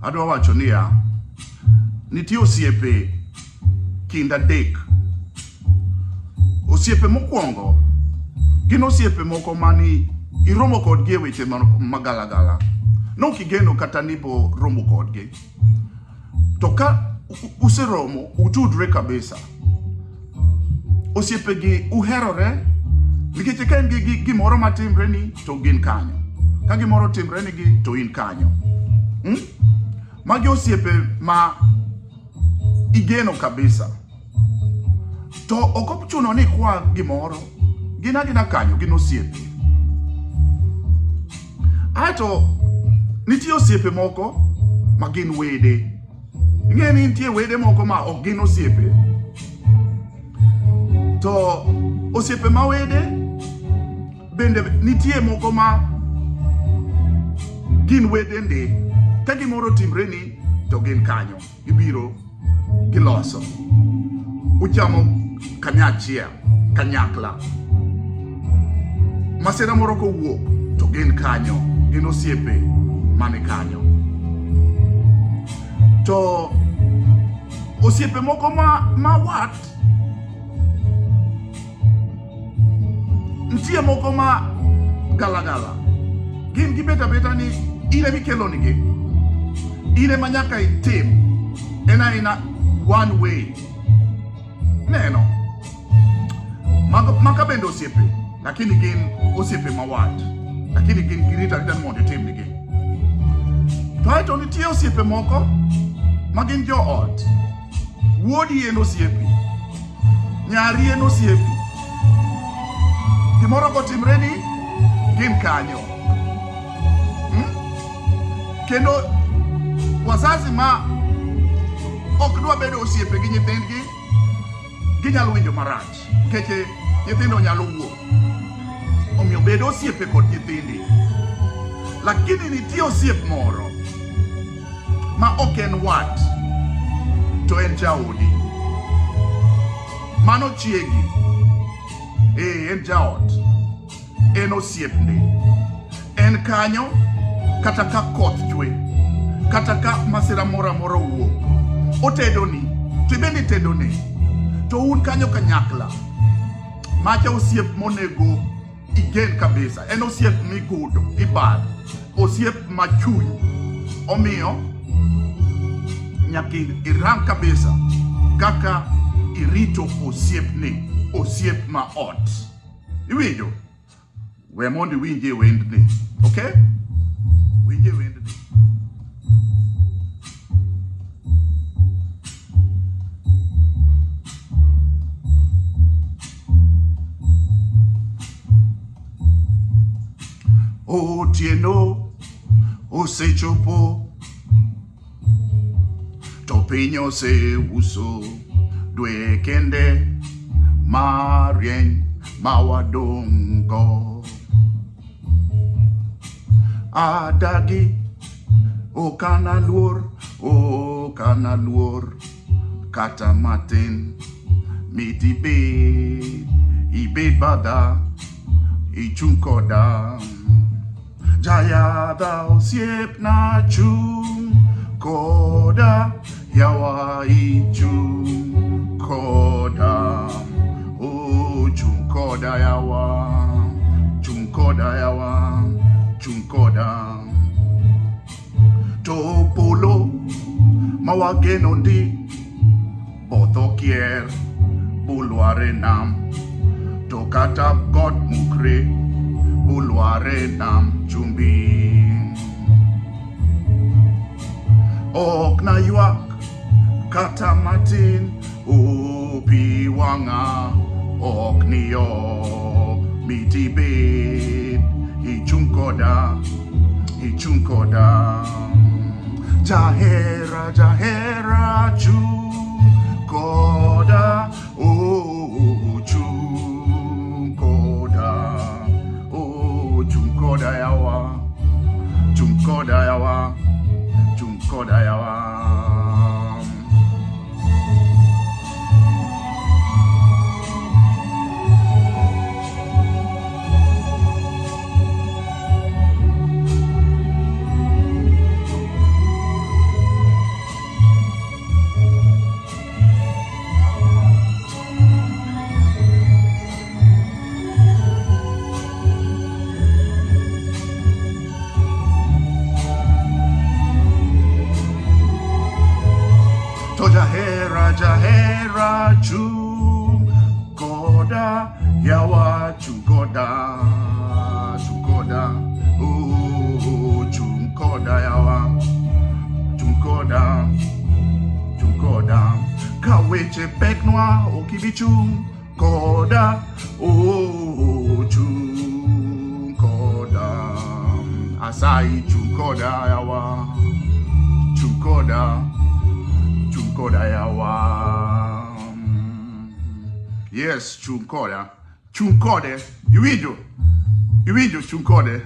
Adwa wacho niya, nitie osiepe kind adek. Osiepe mokwongo gin osiepe moko mani iromo kodgi e weche magalagala. Nok igeno kata ni bo romo kodgi. To ka useromo, utudre kabisa. Osiepegi uherore nikech ka in gi gimoro matimre ni to gin kanyo. Ka gimoro otimre nigi to in kanyo. Hmm? Magi osiepe ma igeno kabisa. To ok ochuno ni ikwa gimoro. Gin agina kanyo, gin osiepe. Aeto nitie osiepe moko ma gin wede. Ing'e ni nitie wede moko ma ok gin osiepe. To osiepe ma wede bende nitie moko ma gin wede ndi. Ka gimoro otimreni to gin kanyo. Gibiro giloso. Uchamo kanyachiel, kanyakla. Masira moro kowuok to gin kanyo, gin osiepe mani kanyo. To osiepe moko ma wat nitie moko ma galagala gin gibet abeta ni in ema ikelonigi in ema nyaka itim en aena one way neno maka bende osiepe lakini gin osiepe ma wat lakini gin girito arita ni mondo itimnigi to aeto nitie osiepe moko ma gin joot Wuodi en osiepi. Nyari en osiepi. Gimoro kotimre ni gin kanyo. Hmm? Kendo wazazi ma ok dwa bedo osiepe gi nyithindgi ginyalo winjo marach nikech nyithindo nyalo wuok. Omiyo bed osiepe kod nyithindi. Lakini nitie osiep moro ma ok en wat to en jaodi. Mano chiegi. Eh, en jaot. En osiepni. En kanyo kata ka koth chwe, kata ka masira moro amora owuok. Otedoni, to ibende itedone. To un kanyo kanyakla. Macha osiep monego igen kabisa. En osiep migudo, ibad. Osiep machuny. Omiyo nyaka irang kabisa kaka irito osiepni, osiep ma ot. Iwinjo? We mondo iwinjie wendni. Okay? Winjie wendni. Otieno osechopo to piny oseuso dwe kende marieny ma wadong' go. Adagi ok analuor, ok analuor kata matin. Mit ibed, ibed bada, ichung' koda. Jayadha osiepna chung' koda, yawa ichung' koda. Oh, chung' koda yawa, chung' koda yawa, chung' koda. To polo ma wageno ndi both okier bulwar e nam to kata got mukre bulwar e nam chumbi. Ok naywak kata matin opi wang'a ok niyo mit ibed ichung' koda ichung' koda. Jahera jahera chung' koda oh chung' koda oh chung' koda yawa chung' koda yawa chung' koda yawa. weche peknwa ok ibi chung' koda. Oh, chung' koda. Asayi chung' koda yawa. Chung' koda. Chung' koda yawa. Yes, chung' koda. Chung' kode. Iwinjo? Iwinjo chung' kode.